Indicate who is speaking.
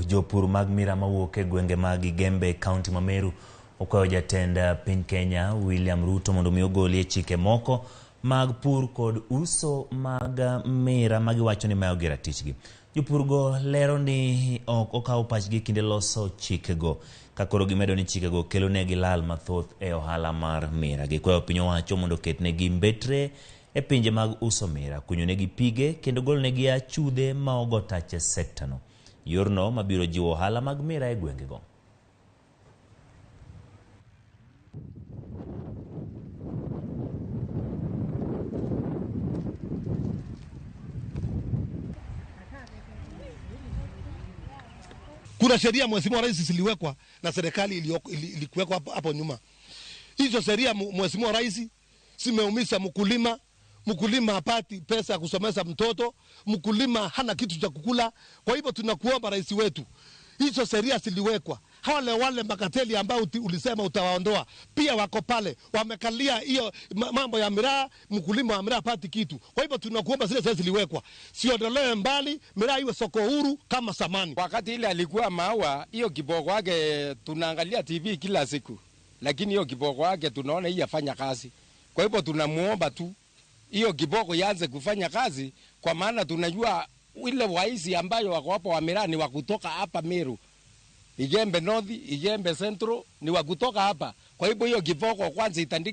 Speaker 1: Jopur mag miraa mawuok e gwenge mag Igembe e kaunti ma Meru okwayo jatend piny Kenya William Ruto mondo mi ogolie chike moko mag pur kod uso mag miraa ma giwacho ni mayogi ratichgi. Jopur go lero ni ok okaw pachgi kinde loso chikego ka koro gimedo ni chikego kelo negi lal mathoth e ohala mar miraa. Gikwayo piny owacho mondo oketnegi mbetre e pinje mag uso miraa, kunyonegi pige kendo golonegi achudhe ma ogo tach e sekta no. Yorno mabiro jiwo ohala mag miraa e gwengego.
Speaker 2: Kuna sheria Mheshimiwa Rais ziliwekwa na serikali ilikuwekwa hapo nyuma. Hizo sheria Mheshimiwa Rais zimeumiza mkulima. Mkulima hapati pesa ya kusomesha mtoto, mkulima hana kitu cha kukula. Kwa hivyo tunakuomba rais wetu, hizo sheria ziliwekwa. Wale makateli ambao ulisema utawaondoa pia wako pale, wamekalia hiyo mambo ya miraa. Mkulima wa miraa hapati kitu. Kwa hivyo tunakuomba zile sheria ziliwekwa siondolewe mbali, miraa iwe soko huru kama zamani.
Speaker 3: Wakati ile alikuwa maua, hiyo kiboko yake tunaangalia TV kila siku, lakini hiyo kiboko yake tunaona hii yafanya kazi. Kwa hivyo tunamuomba tu hiyo kiboko ianze kufanya kazi, kwa maana tunajua ile waizi ambayo wako hapo wa miraa ni wa kutoka hapa Meru, Igembe North, Igembe Central, ni wa kutoka hapa. Kwa hivyo hiyo kiboko kwanza itandike.